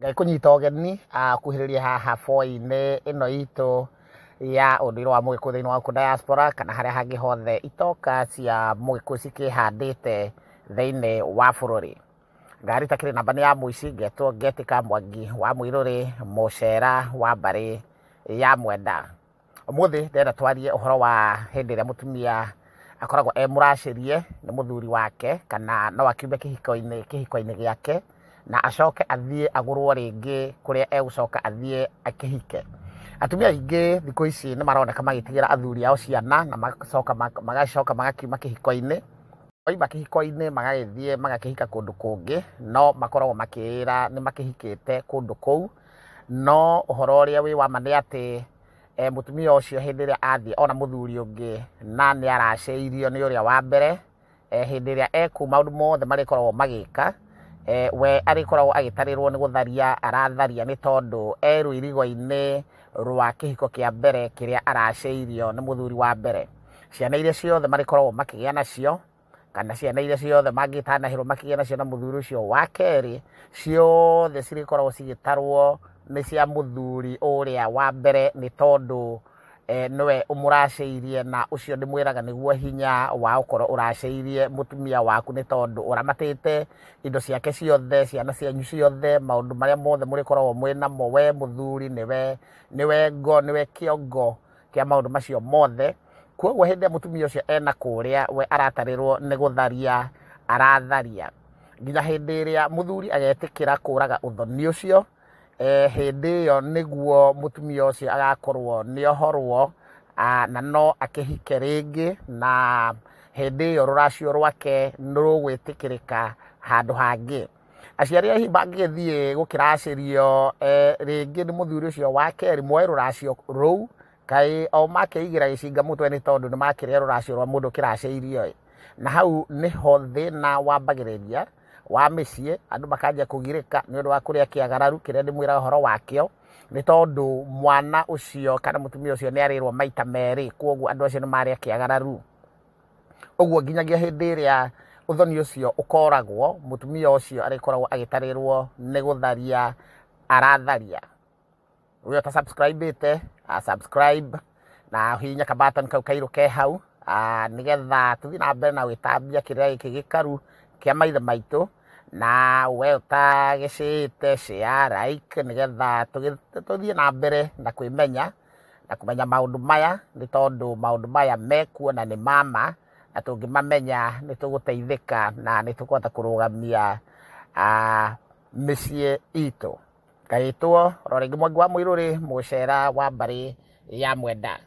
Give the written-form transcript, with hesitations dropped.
Ngagĩkũnyita ũgeni kuhĩrĩria haha boi-inĩ ĩno itũ ya ũndũire wa Mũgĩkũyũ thĩinĩ wa gũkũ diaspora kana harĩa hangĩ hothe itoka cia Mũgĩkũyũ cikĩhandĩte thĩinĩ wa bũrũri. Ngari takĩrĩ namba nĩ ya mũici ngetwo ngetĩka Mwangi wa Mũirũrĩ mũcera wa mbarĩ ya Mwenda. Ũmũthĩ ndĩrenda twarie ũhoro wa hĩndĩ ĩrĩa mũtumia akoragwo e mũracĩrie nĩ mũthuri wake kana no akiume kĩhiko-inĩ gĩake na acoke athiĩ agũrwo rĩngĩ kũrĩa egũcoka athiĩ akĩhike. Atumia aingĩ thikũ ici nĩ maroneka magĩtigĩra athuri ao ciana na magacoka magakiuma kĩhiko-inĩ. Moima kĩhiko-inĩ magagĩthiĩ magakĩhika kũndũ kũngĩ, no makoragwo makĩĩra nĩ makĩhikĩte kũndũ kũu, no ũhoro ũrĩa wĩ wa ma nĩ atĩ mũtumia ũcio hĩndĩ ĩrĩa athiĩ ona mũthuri ũngĩ na nĩ aracĩirio nĩ ũrĩa wa mbere, hĩndĩ ĩrĩa ekũu maũndũ mothe marĩkoragwo magĩka, we arĩkoragwo agĩtarĩrwo nĩ gũtharia aratharia nĩ tondũ e rũirigo-inĩ rwa kĩhiko kĩa mbere kĩrĩa aracĩirio nĩ mũthuri wa mbere. Ciana iria ciothe marĩkoragwo makĩgĩa nacio kana ciana iria ciothe mangĩtanahĩrwo makĩgĩa nacio na mũthuri ũcio wa kerĩ, ciothe cirĩkoragwo cigĩtarwo nĩ cia mũthuri ũrĩa wa mbere nĩ tondũ nĩwe ũmũracĩirie, na ũcio ndĩmwĩraga nĩguo hinya wa gũkorwo ũracĩirie mũtumia waku nĩ tondũ ũramatĩte indo ciake ciothe, ciana cianyu ciothe, maũndũ marĩa mothe mũrĩkoragwo mwĩ namo, we mũthuri nĩwe ngo, nĩwe kĩongo kĩa maũndũ macio mothe. Koguo hĩndĩ ĩrĩa mũtumia ũcio ena kũrĩa, we aratarĩrwo nĩ gũtharia aratharia nginya hĩndĩ ĩrĩa mũthuri agetĩkĩra kũraga ũthoni ũcio. Hĩndĩ ĩyo nĩguo mũtumia ũcio agakorwo nĩohorwo na no akĩhike rĩngĩ, na hĩndĩ ĩyo rũracio rwake nĩ rũgwĩtĩkĩrĩka handũ hangĩ. Aciari hihi mangĩgĩthiĩ gũkĩracĩrio rĩngĩ nĩ mũthuri ũcio wa kerĩ moe rũracio rũu, kaĩ o makeigĩra gĩcinga mũtwe nĩ tondũ nĩ makĩrĩa rũracio rwa mũndũ ũkĩracĩirio. Na hau nĩho thĩna wambagĩrĩria wa mĩciĩ, andũ makanjia kũgirĩka nĩ ũndũ wa kũrĩa kĩagararu kĩrĩa ndĩmwĩraga ũhoro wakĩo, nĩ tondũ mwana ũcio kana mũtumia ũcio nĩ arĩrwo maita merĩ, koguo andũ acio nĩ marĩa kĩagararu. Ũguo nginyagia hĩndĩ ĩrĩa ũthoni ũcio ũkoragwo, mũtumia ũcio arĩkoragwo agĩtarĩrwo nĩ gũtharia aratharia. We ũta subscribe-ĩte, subscribe na ũhihinye ka button kau kairũ ke hau, nĩgetha tũthiĩ na mbere na gwĩtambia kĩrĩa gĩkĩ gĩkaru kĩa maithe maitũ, na we ũtagĩcĩĩte share, like, nĩgetha tũthiĩ na mbere na kwĩmenya na kũmenya maũndũ maya, nĩ tondũ maũndũ maya mekuo na nĩ mama, na tũngĩmamenya nĩ tũgũteithĩka na nĩ tũkũhota kũrũgamia mĩciĩ itũ. Ngagĩtwo oro rĩngĩ Mwangi wa Mũirũrĩ, mũcera wa mbarĩ ya Mwenda.